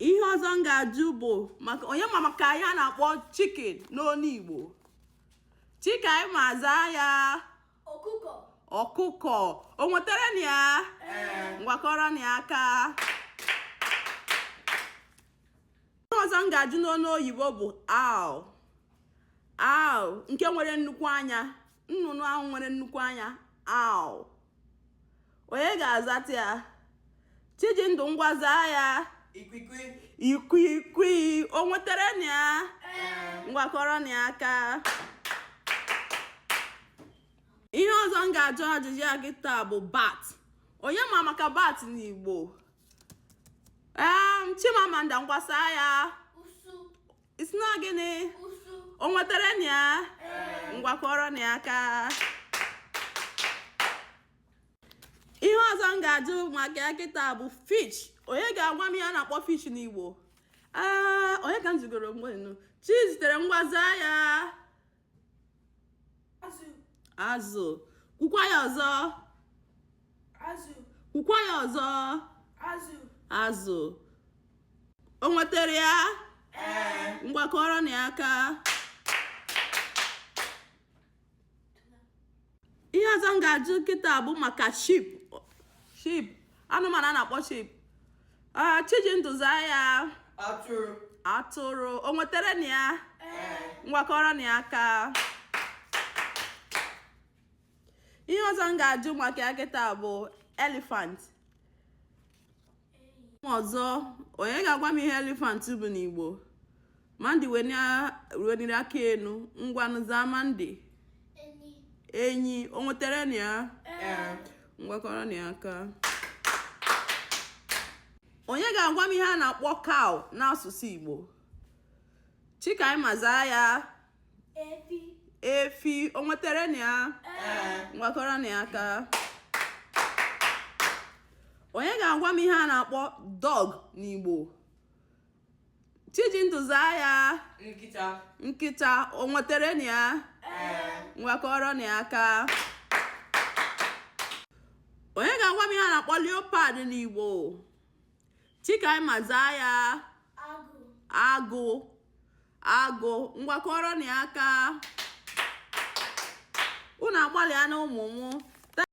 Ihe ọzọ m ga-ajụ bụ maka onye ma maka ihe a na-akpọ chicken n'onu Igbo. Chikaima, zaa ya. Ọkụkọ. Ọkụkọ. O nwetara na ya? Ngwa, kụọrọnụ ya aka. Ihe ọzọ m ga-ajụ n'onu oyibo bụ owl. Owl nke nwere nnukwu anya, nnụnụ ahụ nwere nnukwu anya, owl. Onye ga-azata ya? Chijindụ, ngwa, zaa ya. Ikwikwii. Ikwikwii. O nwetara na ya? Ngwa, kụọrọnụ ya aka. Ihe ọzọ m ga-ajụ ajụjụ ya kịta bụ bat. Onye ma maka bat n'Igbo? Chimamanda, ngwa, saa ya. Ụsụ. Ị sị na gịnị? Ụsụ. O nwetara na ya? Ngwa, kụọrọnụ ya aka. Ihe ọzọ m ga-ajụ maka ya kịta bụ fish. Onye ga-agwa m ihe a na-akpọ fish n'Igbo? Ee, onye ka m jigoro mgbe Chizitere? Ngwa, zaa ya. Azụ. Azụ. Kwukwa ya ọzọ. Azụ. Kwukwa ya ọzọ. Azụ. Azụ. O nwetara ya? Ngwa, kụọrọnụ ya aka. Ihe ọzọ m ga-ajụ kịta bụ maka sheep. Sheep, anụmanụ a na-akpọ sheep. Chijindụ, zaa ya. Atụrụ. Atụrụ. O nwetara na ya? Ngwa, kụọrọnụ ya aka. Ihe ọzọ m ga-ajụ maka ya kịta bụ elephant. Ọzọ, onye ga-agwa m ihe elephant bụ n'Igbo? Mandy weniri aka enu. Ngwanụ, zaa, Mandy. Enyi. Enyi. O nwetara na ya? Ngwa, kụọrọnụ ya aka. Onye ga-agwa m ihe a na-akpọ cow n'asụsụ Igbo? Chikaima, zaa ya. Efi. Efi. O nwetara na ya? Ngwa, kụọrọnụ ya aka. Onye ga-agwa m ihe a na-akpọ dog n'Igbo? Chijindụ, zaa ya. Nkịta. Nkịta. O nwetara na ya? Ngwa, kụọrọnụ ya aka. Onye ga-agwa m ihe a na-akpọ leopard n'Igbo? Chikaima, zaa ya. Agụ. Agụ. Agụ. Ngwa, kụọrọnụ ya aka. Unu agbalịa na ụmụ m.